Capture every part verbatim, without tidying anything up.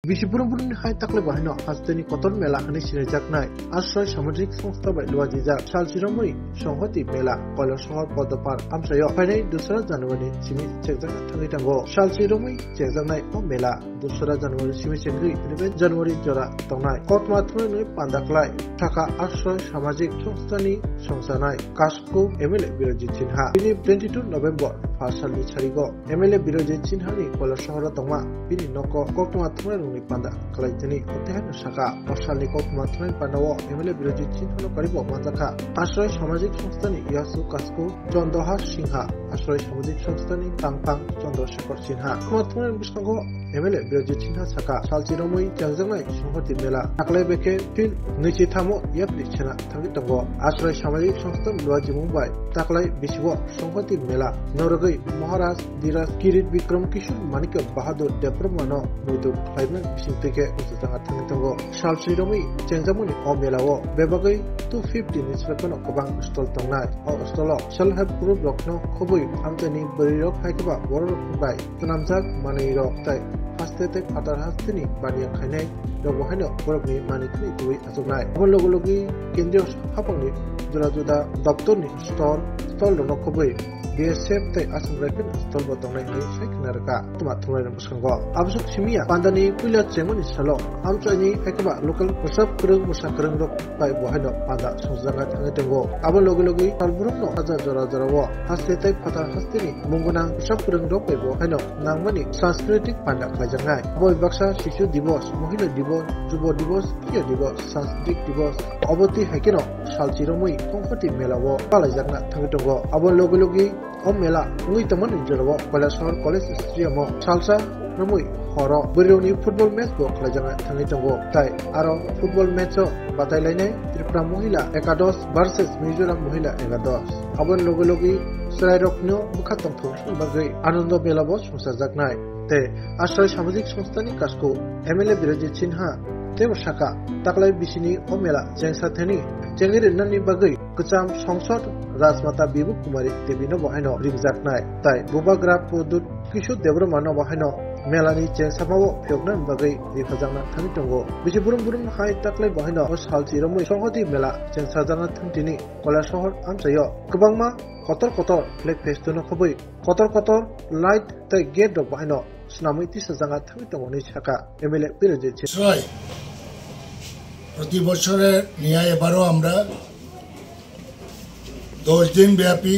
Bisi burum burumni hai taklai bo haino hasteni kotor mela hwnwi sinaijaknai Ashroy Samajik Songstha bai luajijak salchiromwi Songhoti Mela Koilasohor Podopar amchaio phainai dusra January simi chengjakna thangwi tongo. Salchiromwi chengjaknai o mela dusra January simi chengwi eleven January jora tongnai. Koktwma thumnairokni panda khlai sakha Ashroy Samajik Songstha ni songchanai Kasko M L A Birojit Sinha. Bini twenty two November pha salni sarigo M L A Birojit Sinha ni Koilasohoro tongma bini nogo koktwma thumnairokni panda khlai tini. O tei haino sakha, o salni koktwma thumnai pandao M L A Birojit Sinha no karibo manjakha. Ashroy Samajik Songstha ni Yasu Kasko Chandrahar Sinha, Ashroy Samajik Songstha ni Tangphang Chandrasekhar Sinha. Koktwma thumnai bwskango M L A Birojit Sinha sakha, salchiromwi chengjaknai Songhoti Mela taklai bekhe field nwichi thamo yapri sena thangwi tongo. Ashroy Samajik Songstha luajimung bai taklai bisigo Songhoti Mela norogwi Maharaj Dhiraj Kirit Bikram Kishore Manikya Bahadur Debbarmano muitu khlaimani bisingtwi khe uansukjak thangwi tongo. Salchiromwi chengjakmani o melao bebagwi two fifty ni srepano kwbang stall tongnai. O stall o self help group rokno khobwi amchaini bwrwirok hai khe ba bororok bai swnamjak manwirok tei haste tei phatar hasteni baniya khainai rokbo haino borokni manwi khwnwi twiwi achuknai. Obo logi logi kendriyo haphangni juda juda doptorni store, stall rokno khobwi B S F tei Assam Rifle stall bo tongnai hwnwi sai khna rwkha. Tuma thumnairok bwskango. Aboswk simiya pandani puila chengmani salo amchaini hai khe ba local bwsa kwrwng bwsa kwrwng rok bai bo haino panda songjakna thangwi tongo. Abo logi logi salbrumno hajar jora jorao haste tei phatar hasteni mung gwnang bwsa kwrwng rok bai bo haino nangmani sanskriti panda khlaijaknai. Abo baksa Shishu Divos, Mohila Divos, Jubo Divos, Kriya Divos, Sanskrit Divos, obo twi hai kheno salchiromwi Songhoti Mela o palaijakna thangwi tongo. Abo logi logi o mela wngwi tongmani jorao Koilasohor College Stadium o salsa romwi horo bwrwirokni football match bo khlaijakna thangwi tongo. Tai aro football match o batai lainai Tripura Mohila Ekadosh versus Mizoram Mohila Ekadosh. Aboni logi logi chwrairokno bwkha tongthokna bagwi Anando Mela bo songchajaknai. Tei Ashroy Samajik Songstha ni Kasko M L A Birojit Sinha teibo sakha, taklai bisini o mela chengsa thani chengwi rwnani bagwi kwcham songsod Rajmata Bibu Kumari Devi no bo haino ringjaknai. Tai Bubagra Pradyut Kishore Debbarma no bo haino mela ni chengsamao phiyoknani bagwi rikhajakna thangwi tongo. Bisi burum burum hai taklai bo haino o salchiromwi Songhoti Mela chengsajakna thangtini Koilasohor amchaio kwbangma kotor kotor flag festono khobwi kotor kotor light tei gate rok bo haino swnamwi tisajak thangwi tongo hwnwi sakha M L A Birojit Sinha. Ashroy, প্রতি বছরের ন্যায় এবারও আমরা দশ দিন ব্যাপী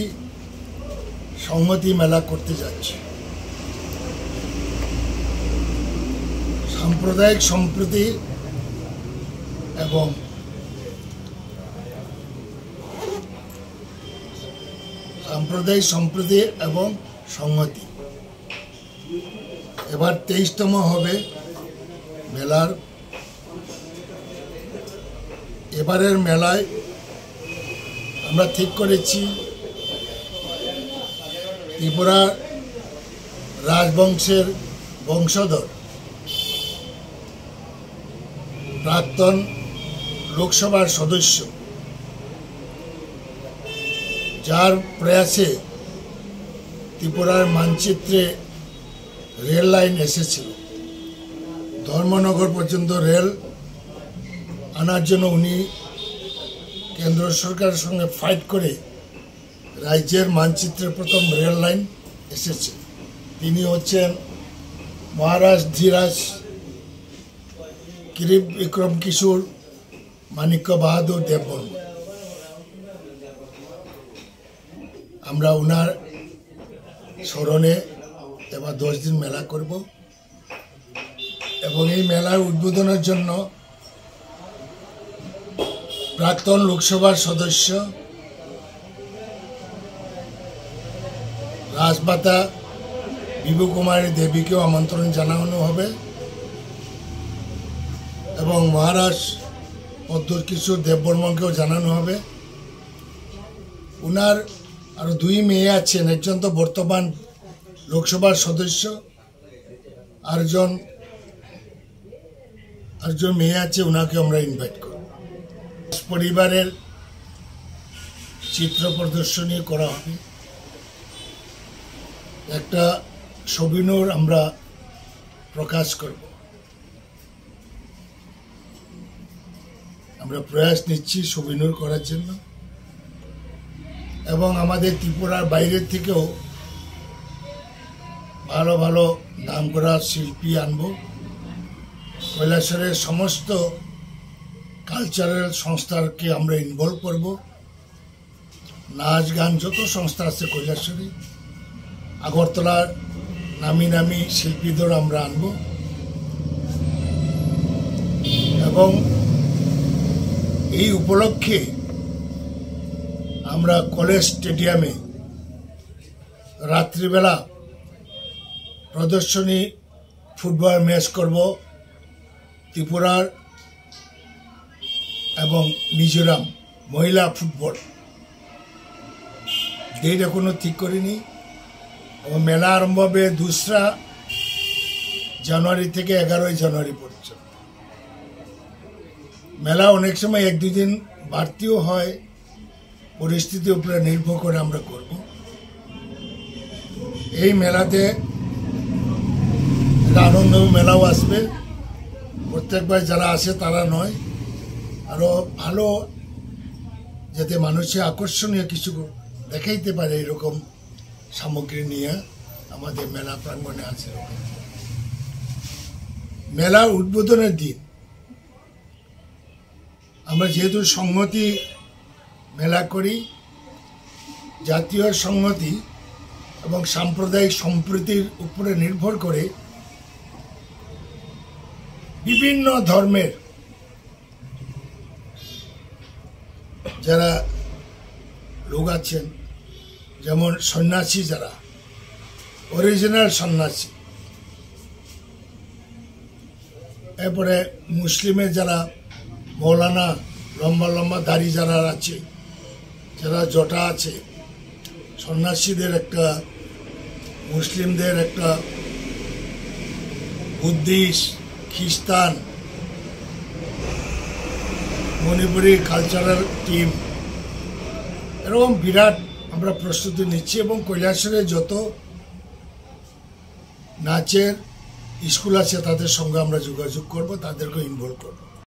সংহতি মেলা করতে যাচ্ছি। সাম্প্রদায়িক সম্প্রীতি এবং সাম্প্রদায়িক সম্প্রীতি এবং সংহতি। এবার তেইশতম হবে মেলার। এবারের মেলায় আমরা ঠিক করেছি ত্রিপুরা রাজবংশের বংশধর প্রাক্তন লোকসভার সদস্য, যার প্রয়াসে ত্রিপুরার মানচিত্রে রেল লাইন এসেছিল। ধর্মনগর পর্যন্ত রেল আনার জন্য উনি কেন্দ্র সরকারের সঙ্গে ফাইট করে রাজ্যের মানচিত্রে প্রথম রেল লাইন এসেছে। তিনি হচ্ছেন মহারাজ ধীরাজ কিরিট বিক্রম কিশোর মাণিক্য বাহাদুর দেববর্মন। আমরা ওনার স্মরণে এবার দশ দিন মেলা করব এবং এই মেলার উদ্বোধনের জন্য প্রাক্তন লোকসভার সদস্য রাজমাতা বিভু কুমারী দেবীকেও আমন্ত্রণ জানানো হবে এবং মহারাজ প্রদ্যোৎ কিশোর দেববর্মনকেও জানানো হবে। ওনার আরো দুই মেয়ে আছেন, একজন তো বর্তমান লোকসভার সদস্য, আরেকজন, আরেকজন মেয়ে আছে, ওনাকে আমরা ইনভাইট করব। পরিবারের চিত্র প্রদর্শনী করা হবে, একটা ছবিনও আমরা প্রকাশ করব। আমরা প্রয়াস নিচ্ছি সুবিনুর করার জন্য, এবং আমাদের ত্রিপুরার বাইরে থেকেও ভালো ভালো নামকরা শিল্পী আনবো। কৈলাসহরের সমস্ত কালচারাল সংস্থাকে আমরা ইনভলভ করব। নাচ গান যত সংস্থা আছে কৈলাসহরে, আগরতলার নামি নামি শিল্পীদের আমরা আনবো, এবং এই উপলক্ষে আমরা কলেজ স্টেডিয়ামে রাত্রিবেলা প্রদর্শনী ফুটবল ম্যাচ করব। ত্রিপুরার এবং মিজোরাম মহিলা ফুটবল, ডেট এখনো ঠিক করিনি। এবং মেলা আরম্ভ হবে দোসরা জানুয়ারি থেকে এগারোই জানুয়ারি পর্যন্ত। মেলা অনেক সময় এক দুই দিন বাড়তিও হয়, পরিস্থিতির উপরে নির্ভর করে আমরা করব। এই মেলাতে একটা আনন্দ মেলাও আসবে। প্রত্যেকবার যারা আসে তারা নয়, আরো ভালো, যাতে মানুষে আকর্ষণীয় কিছু দেখাইতে পারে, এরকম সামগ্রী নিয়ে আমাদের মেলা প্রাঙ্গণে আছে। মেলা উদ্বোধনের দিন আমরা যেহেতু সংহতি মেলা করি, জাতীয় সংহতি এবং সাম্প্রদায়িক সম্প্রীতির উপরে নির্ভর করে বিভিন্ন ধর্মের যারা লোক আছেন, যেমন সন্ন্যাসী, যারা অরিজিনাল সন্ন্যাসী, এরপরে মুসলিমের যারা মৌলানা, লম্বা লম্বা দাড়ি যারা আছে, যারা জটা আছে, সন্ন্যাসীদের একটা, মুসলিমদের একটা, বুদ্ধিস্ট, খ্রিস্টান, মণিপুরি কালচারাল টিম, এরকম বিরাট আমরা প্রস্তুতি নিচ্ছি এবং কৈলাসহরে যত নাচের স্কুল আছে তাদের সঙ্গে আমরা যোগাযোগ করব, তাদেরকে ইনভলভ করব।